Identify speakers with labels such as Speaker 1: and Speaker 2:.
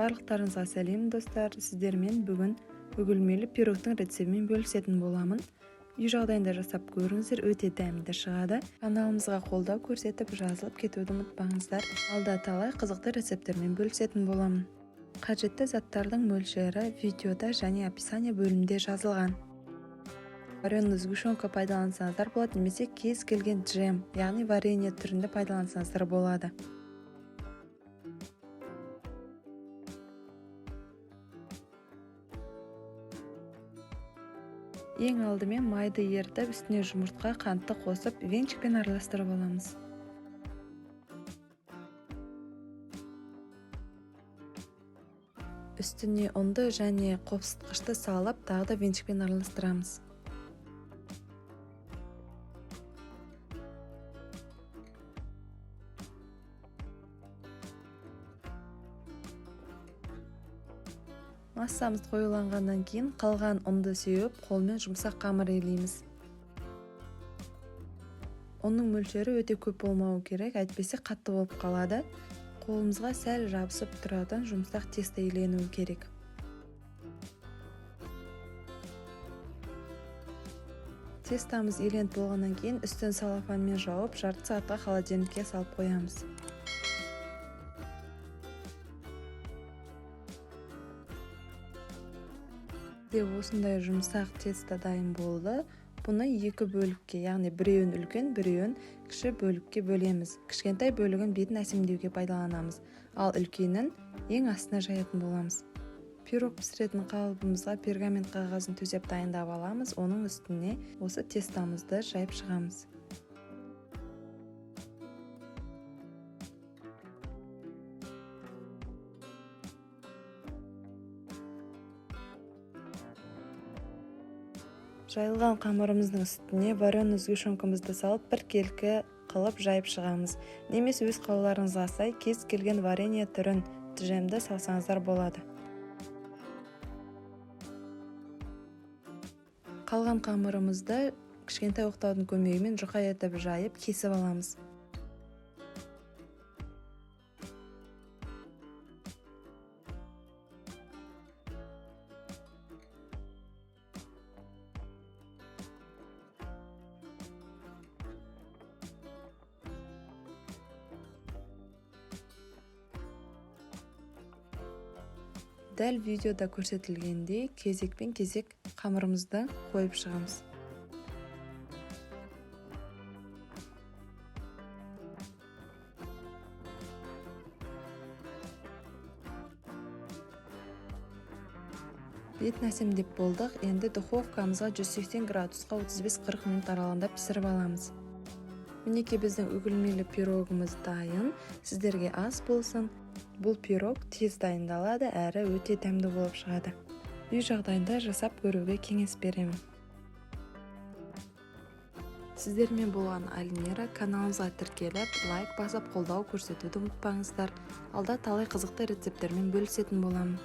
Speaker 1: Барлықтарыңызға сәлем, достар! Сіздермен бүгін үгілмелі пирогтың рецептімен бөлісетін боламын. Үй жағдайында жасап көріңіздер, өте дәмді шығады. Каналымызға қолдау көрсетіп, жазылып кетуді ұмытпаңыздар. Алда талай қызықты рецепттермен бөлісетін боламын. Қажетті заттардың мөлшері видеода және описание бөлімінде жазылған. Вареный сгущенка пайдалансаңыздар болады немесе кез келген джем, яғни варенье түрінде пайдалансаңыздар болады. Ең алдымен майды ерітіп, үстіне жұмыртқа, қантты қосып, венчикпен араластырып аламыз. Үстіне ұнды және қопсытқышты салып, тағы да венчикпен араластырамыз. Массамыз қоюланғаннан кейін қалған ұнды сеуіп, қолмен жұмсақ қамыр илейміз. Ұнның мөлшері өте көп болмауы керек, әйтпесе қатты болып қалады. Қолымызға сәл жабысып тұратын жұмсақ тесто иленуі керек. Тестамыз иленіп болғаннан кейін үстін целлофанмен жауып, жарты сағатқа холодильникке салып қоямыз. Бізде осындай жұмсақ тесто дайын болды. Бұны екі бөлікке, яғни біреуін үлкен, біреуін кіші бөлікке бөлеміз. Кішкентай бөлігін бетін әсемдеуге пайдаланамыз, ал үлкенін ең астына жаятын боламыз. Пирог пісіретін қалыбымызға пергамент қағазын төсеп дайындап аламыз. Оның үстіне осы тестамызды жайып шығамыз. Жайылған қамырымыздың үстіне вареный сгущенкамызды салып, біркелкі қылып жайып шығамыз. Немесе өз қалауларыңызға сай кез келген варенье түрін, джемді салсаңыздар болады. Қалған қамырымызды кішкентай оқтаудың көмегімен жұқа етіп жайып, кесіп аламыз. Дәл видеода көрсетілгендей кезекпен кезек қамырымызды қойып шығамыз. Бетін әсемдеп болдық. Енді духовкамызға 180 градусқа 35-40 минут аралығында пісіріп аламыз. Мінекей, біздің үгілмелі пирогымыз дайын. Сіздерге ас болсын. Бұл пирог тез дайындалады, әрі өте дәмді болып шығады. Үй жағдайында жасап көруге кеңес беремін. Сіздермен болған Альмира. Каналымызға тіркеліп, лайк басып, қолдау көрсетуді ұмытпаңыздар. Алда талай қызықты рецепттермен бөлісетін боламын.